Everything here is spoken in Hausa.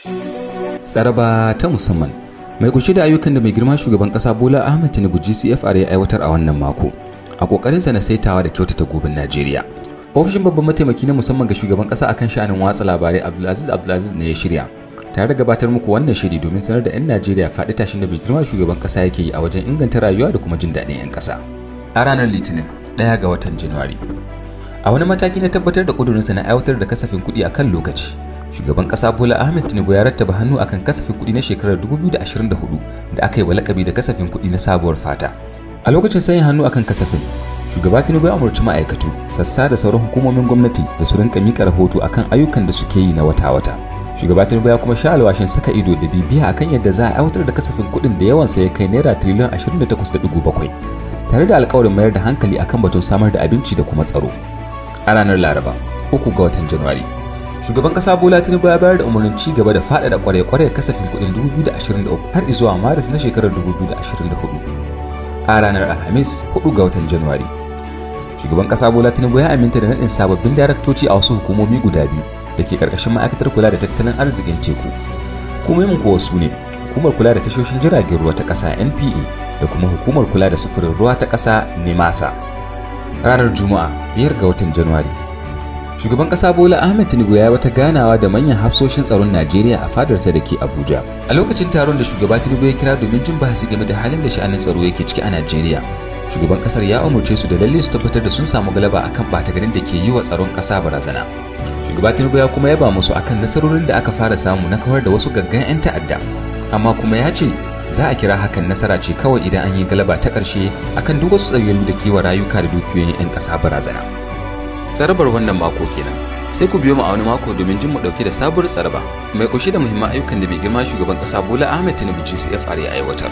Tsaraba ta musamman mai kunshe da ayyukan da mai girma shugaban kasa Bola Ahmed Tinubu GCFR ya aiwatar a wannan mako a kokarinsa na saitawa da kyautata gobin Najeriya. Ofishin babban mataimaki na musamman ga shugaban kasa akan sha'anin watsa labarai, Abdulaziz Abdulaziz, ne ya shirya tare da gabatar muku wannan shiri domin sanar da 'yan Najeriya faɗi tashin da mai girma shugaban kasa yake yi a wajen inganta rayuwa da kuma jin daɗin 'yan kasa. A ranar Litinin, 1 ga watan Janairu, a wani mataki na tabbatar da ƙudurinsa na aiwatar da kasafin kuɗi a kan lokaci, shugaban kasa Bola Ahmed Tinubu ya rattaba hannu akan kasafin kuɗi na shekarar 2024 da aka yi wa lakabi da kasafin kuɗi na sabuwar fata. A lokacin sanya hannu akan kasafin, shugaba Tinubu ya umarci ma'aikatu, sassa da sauran hukumomin gwamnati da su rinka mika rahoto akan ayyukan da suke yi na wata-wata. Shugaba Tinubu ya kuma sha alwashin saka ido da bibiya akan yadda za a aiwatar da kasafin kuɗin da yawansa ya kai naira tiriliyan 28.7, tare da alkawarin mayar da hankali akan batun samar da abinci da kuma tsaro. A ranar Laraba, 3 ga watan Janairu, shugaban kasa Bola Tinubu ya bayar da umarnin ci gaba da faɗaɗa kware-kware kasafin kuɗin 2023 har zuwa Maris na shekarar 2024. A ranar Alhamis, 4 ga watan Janairu, shugaban kasa Bola Tinubu ya aminta da naɗin sababbin daraktoci a wasu hukumomi guda biyu da ke ƙarƙashin ma'aikatar kula da tattalin arzikin teku. Hukumomin kuwa su ne hukumar kula da tashoshin jiragen ruwa ta ƙasa, NPA, da kuma hukumar kula da sufurin ruwa ta ƙasa, NIMASA. Ranar Juma'a, 5 ga watan Janairu, shugaban kasa Bola Ahmed Tinubu ya yi wata ganawa da manyan hafsoshin tsaron Najeriya a fadarsa da ke Abuja. A lokacin taron da shugaba Tinubu ya kira domin jin bahasi game da halin da sha'anin tsaro yake ciki a Najeriya, shugaban kasar ya umarce su da lalle su tabbatar da sun samu galaba akan ɓata garin da ke yi wa tsaron ƙasa barazana. Shugaba Tinubu ya kuma yaba musu akan nasarorin da aka fara samu na kawar da wasu gaggan 'yan ta'adda, amma kuma ya ce za a kira hakan nasara ce kawai idan an yi galaba ta ƙarshe akan duk wasu tsageru da ke wa rayuka da dukiyoyin 'yan ƙasa barazana. Tsarabar wannan mako kenan. Sai ku biyo mu a wani mako domin jin mu dauke da sabuwar tsaraba mai kunshe da muhimman ayyukan da mai girma shugaban kasa Bola Ahmed Tinubu GCFR ya aiwatar.